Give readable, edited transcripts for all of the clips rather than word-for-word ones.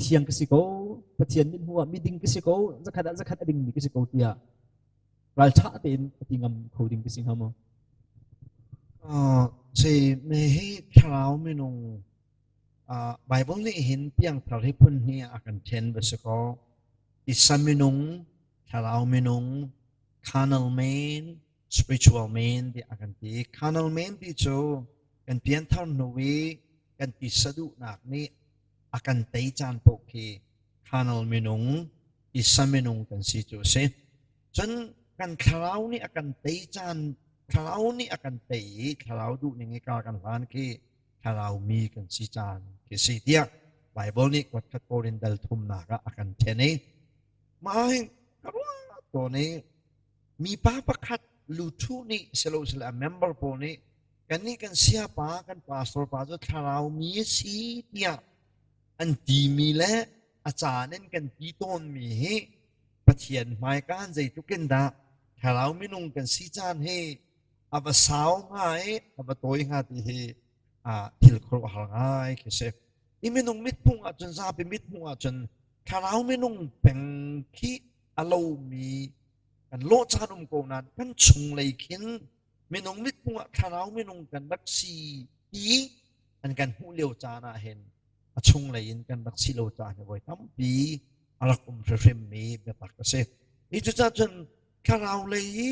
Mithiang ka si ko, Pathian mithmuh ah miding ka si ko, zakhat ah zakhat a dingmi ka si ko tiah ralṭha tein a ti ngam kho ding ka si hnga maw? Si me hi thlarau minung Bible nih hin piangthar hi phun hnih ah a kan ṭhen va si kaw tisa minung, thlarau minung, carnal man, spiritual man tiah a kan ti. Carnal man ti cu kan pianthar hnu i kan tisa duhnak nih a kan tei caan paoh khi carnal minung, tisa minung kan si cu a si. Cun kan thlarau nih a kan tei caan, thlarau nih a kan tei i thlarau duhning i kar kan hlan khi thlarau mi kan si caan khi si tiah Bible nih kuatkhat Korin dal thumnak ah a kan ṭhen i mah hi ka ruah tawn i mipa pakhat luthu nih silosile a member pawl nih kannih kan siapa kan pastor pa cu thlarau mi a si tiah an timi le a caan in kan ti tawnmi hi Pathian hmaikaan zeitluk in dah thlarau minung kan si caan hi a va sau hnga i a va tawi hnga ti hi thil khuaruahhar ngai khi si. I minung mithmuh ahcun zapi mithmuh ahcun thlarau minung peng khi a lomi kan lawh caan um ko nain kan chunglei khin minung mithmuh ah thlarau minung kan rak si ti an kan hmuh lio caan ah hin a chunglei in kan rak si lo caan hi voi tampi a rak um hrimhrim mi biatak a si. Hi cucaah cun thlarau lei i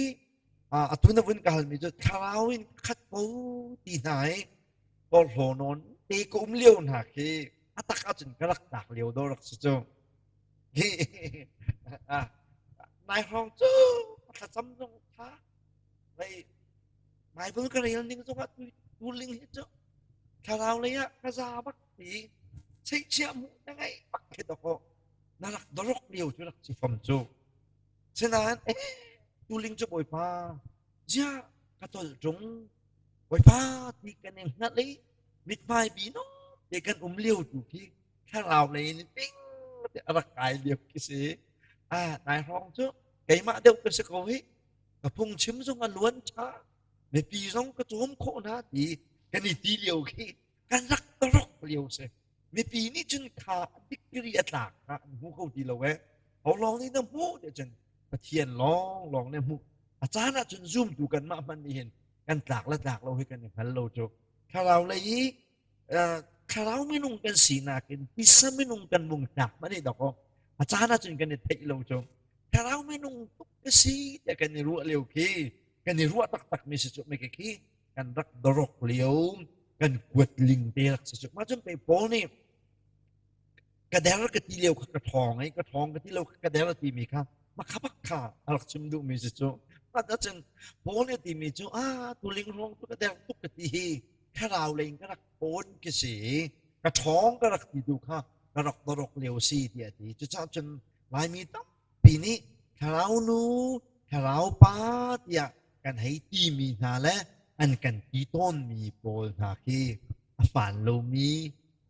atu na vun ka halmi cu thlarau in khat ko ti hna i porhlaw nawn te ka um lio hna khi a tak ahcun ka rak tlak lio do rak si cu. Hi nai hrawng cu thlacam zong tha lei Bible ka rel ning zong ah tu ling hi cu thlarau lei ah ka za bak ti cheihchiah mu na ngai bak khi dawkaw na rak dorok lio cu rak si fam cu. Sinain eh tuling cu Bawipa ziah ka tolh ṭung Bawipa ti kan i hngalh i mithmai bi no te kan um lio tu khi thlarau lei in ping te a rak kai lio khi si. Ah nai hrawng cu keimah deuh ka si ko hi, ka phungchim zong a luan ṭha, mipi zong ka cawm khawh hna ti kan i ti lio khi kan rak tarok lio si. Mipi nih cun kha dikri a tlak kha an hmu kho ti lo e. Ho lawng nih na hmuh ti cun Pathian lawng lawng nih hmuh. A caan ah cun zumtu kanmah hmanh nih hin kan tlak le tlak lo hi kan i hngal lo cu. Thlarau lei i thlarau minung kan sinak in tisa minung kan mung tlak hmanh i dawk a caan ah cun kan i theih lo cu. Thlarau minung tuk ka si tiah kan i ruah lio khi kan i ruah taktak mi si cu me khi kan rak dorok lio kan kuat ling te rak si cu. Mah cun pe Paul nih ka der ka ti lio kha ka ṭhawng i ka ṭhawng ka ti lo ka der a timi kha makha bak kha a rak chim duhmi si cu. Mah cun Paul nih a timi cu a tuling ruang tu ka der tuk ka ti hi thlarau lei in ka rak ṭhawn ka si, ka ṭhawng ka rak ti tu kha ka rak dorok lio si tiah a ti. Cucaah cun Laimi tampi nih thlarau nu thlarau pa tiah kan hei timi hna le an kan ti tawnmi pawl hna khi a hmaan lomi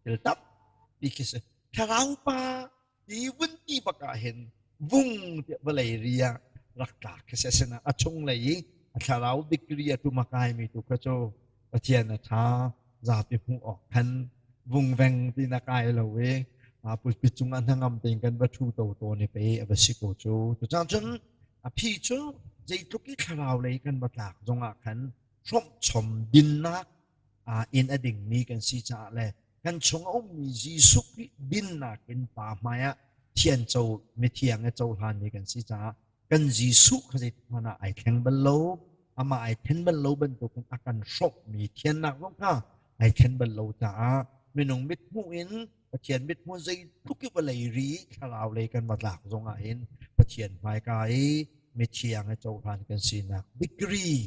thil tampi khi si. Thlarau pa ti vun ti bak ah hin vung tiah vawlei ri ah rak tlak khi si. Asinain a chunglei i a thlarau dikri a tum a kaimi tu kha cu Pathian a ṭha, zapi hmuh awk khan vungveng ti na kai lo i pulpit cungah hnangam tein kan va ṭhu to tawn i pei a va si ko cu. Cucaah cun a phi cu zeitluk i thlarau lei kan va tlak zongah khan hrawmhchom dinnak in a dingmi kan si caah le kan chung a ummi Jesuh Khrih dinnak in Pa hmaiah thian co mithiang i cohlanmi kan si caah kan Jesuh kha zeitikhmanh ah ai thleng bal lo, amah ai then bal lo bantukin a kan hrawkmi thiannak zong kha ai then bal lo caah minung mithmuh in Pathian mithmuh zeitluk i vawlei ri thlarau lei kan va tlak zong ah hin Pathian hmaika i mithiang i cohlan kan sinak degree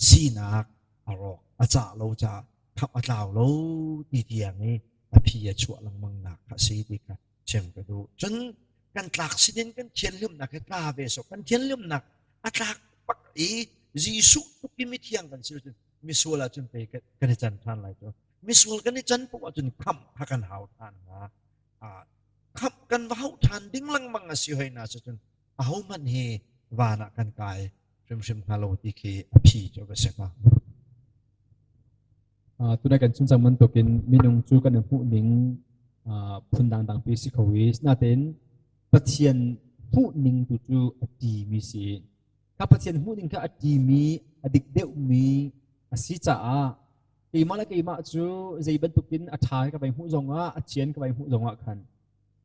sinak a rawk a cah lo caah khap a tlau lo ti tiang i a phi a chuah lengmang nak kha si ti kha chim ka duh. Cun kan tlak sinin kan thianhlimnak hi tla ve so kan thianhlimnak a tlak bak i Jesuh tuk i mithiang kan si cun misual ahcun pei kan i can ṭhan lai cu. Misual kan i can poh ahcun khamh kha kan hau ṭhan hnga. Khamh kan va hauh ṭhan ding lengmang a si hoi na cun ahohmanh hi van ah kan kai hrimhrim hnga lo ti khi a phi cu va si hnga. Tunai kan chim cang bantukin minung cu kan i hmuh ning. Phun dangdang pi si kho i natein Pathian hmuh ning tu cu a ṭimi si. Kha Pathian hmuh ning kha a ṭimi, a dik deuhmi a si caah keimah le keimah cu zei bantukin a ṭha ka vai hmuh zongah, a chian ka vai hmuh zongah khan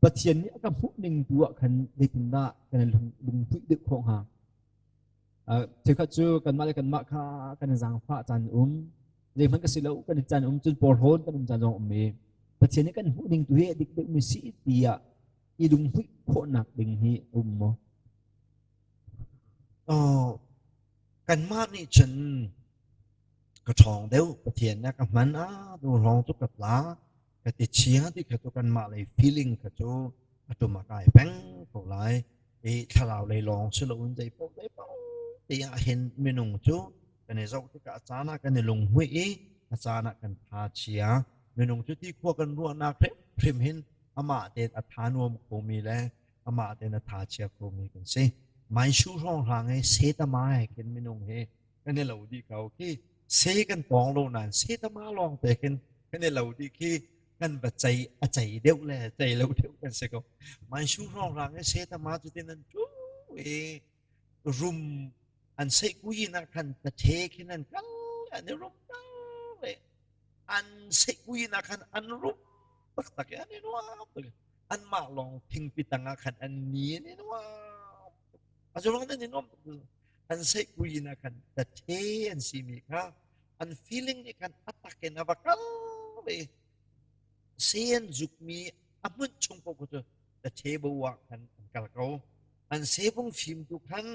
Pathian nih a ka hmuh ning tu ah khan zeitindah kan lungphuih deuh khawh hnga? Cheukhat cu kanmah le kanmah kha kan i zaangfah caan um, zeihmanh ka si lo kan i caan um cun porhlawn kan um caan zong um i Pathian nih kan hmuh ning tu hi a dik deuhmi si tiah i lunghmuih khawhnak ding hi um maw? Oh, kanmah nih cun ka ṭhawng deuh Pathian na ka hman a tu hrawng cu ka tla ka ti chia ti kha cu kanmah lei feeling kha cu a tum a kai peng ko lai i thlarau lei lawng si loin zei paoh zei paoh te ah hin minung cu kan i zoh tikah a caan ah kan i lunghmuih i a caan ah kan tha chia. Minung cu ti khua kan ruahnak hrimhrim hin amah tein a tha nuam khomi le amah tein a tha chia khomi kan si. Maishu hrawnghrang i setama he khin minung hi kan i lo dih ko khi. Se kan tawng lo nain setama lawng te khin kan i lo dih khi. Kan va cei a cei deuh le cei lo deuh kan si ko. Maishu hrawnghrang i setama cu tin an tu i rum an seihkuyin ah khan tathe khin an kal, an i rum tak, an seihkuyin ah khan an rum taktak i an i nuam tuk. Anmah lawng thingpi tang ah khan an ni, an i nuam. A zurang an i nuam tuk. An seihkuyin ah khan tathe an simi kha an feeling nih khan a tak in a va kal i se an zukmi a hmunh chung paoh cu tathe bo ah khan an kal ko. An sebung fim tu khan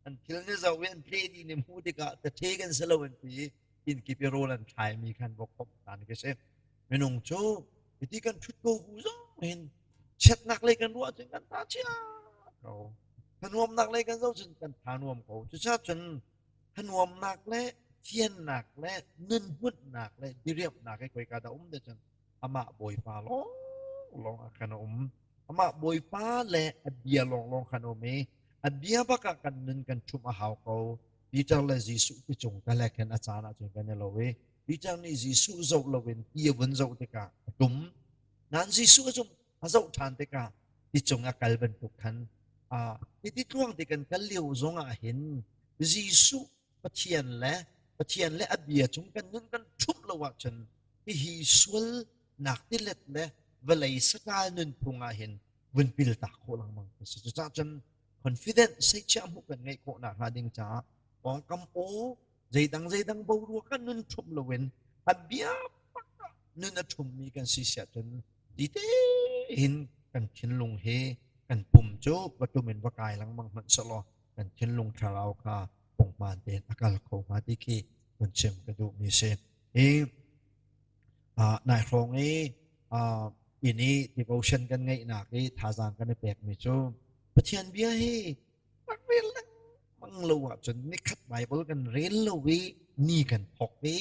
an thil ni zoh i an tle dih ni hmuh tikah tathe kan si lo an ti i inn kip i rawl an thlaimi khan va khawmh tan khi si. Minung cu hiti kan ṭhut ko bu zong hin chiatnak lei kan ruah cun kan tha chia ko, thanuamnak lei kan zoh cun kan tha nuam ko. Cucaah cun thanuamnak le fiannak le nunhmunhnak le diriamhnak hi khoika dah um te cun amah Bawipa lawng lawng ah khan a um. Amah Bawipa le a bia lawnglawng khan um i a bia bak ah kan nun kan ṭhumh a hau ko. Peter le Jesuh ti cung ka lek hin a caan ahcun kan i lo i Peter nih Jesuh zoh loin ti a vun zoh tikah a tum. Nain Jesuh a zum a zoh ṭhan tikah ti cung a kal bantuk khan hi ti tluang ti kan kal lio zong ah hin Jesuh Pathian le Pathian le a bia cung kan nun kan ṭhumh lo ahcun hihi sualnak tilet le vawlei saṭal nunphung ah hin vun pil tak khawh lengmang a si. Cucaah cun confident seichiah hmuh kan ngeih khawh nakhnga ding caah pawngkam aw zeidang zeidang boruak kan nun ṭhumh loin a bia nun a ṭhummi kan si siah cun ti tein kan thinlung hi kan pum cu va tum in va kai lengmang hmanh sehlaw kan thinlung thlarau kha punghman tein a kal kho hnga ti khi vun chim ka duhmi si. Hi nai hrawng i inn i devotion kan ngeihnak i thazaang kan i pekmi cu Pathian bia hi rak rel lengmang lo ahcun nikhat Bible kan rel lo i ni kan thawk i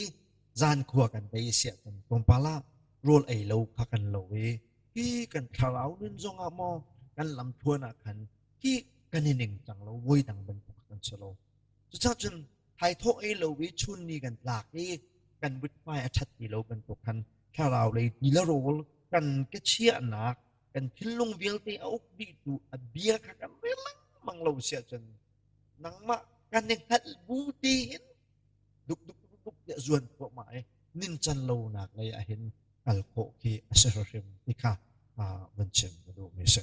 zan khua kan dei siah cun tlawmpal ah rawl ei lo kha kan lo i hi kan thlarau nun zongah maw kan lamthluan ah khan hi kan i ning cang lo, voi dang bantuk kan si lo. Cucaah cun thaithawh ei lo i chun ni kan tlak i kan muthmai a ṭhat ti lo bantuk khan thlarau lei ti le rawl kan ke chiahnak kan thinlung vialte a uk dihtu a bia kha kan rel lengmang lo siah cun nangmah kan i hngalh bu tein duk duk duk duk tiah zuan thluahmah i nincan lonak lei ah hin kal khawh khi a si hrim ti kha van chim ka duhmi si.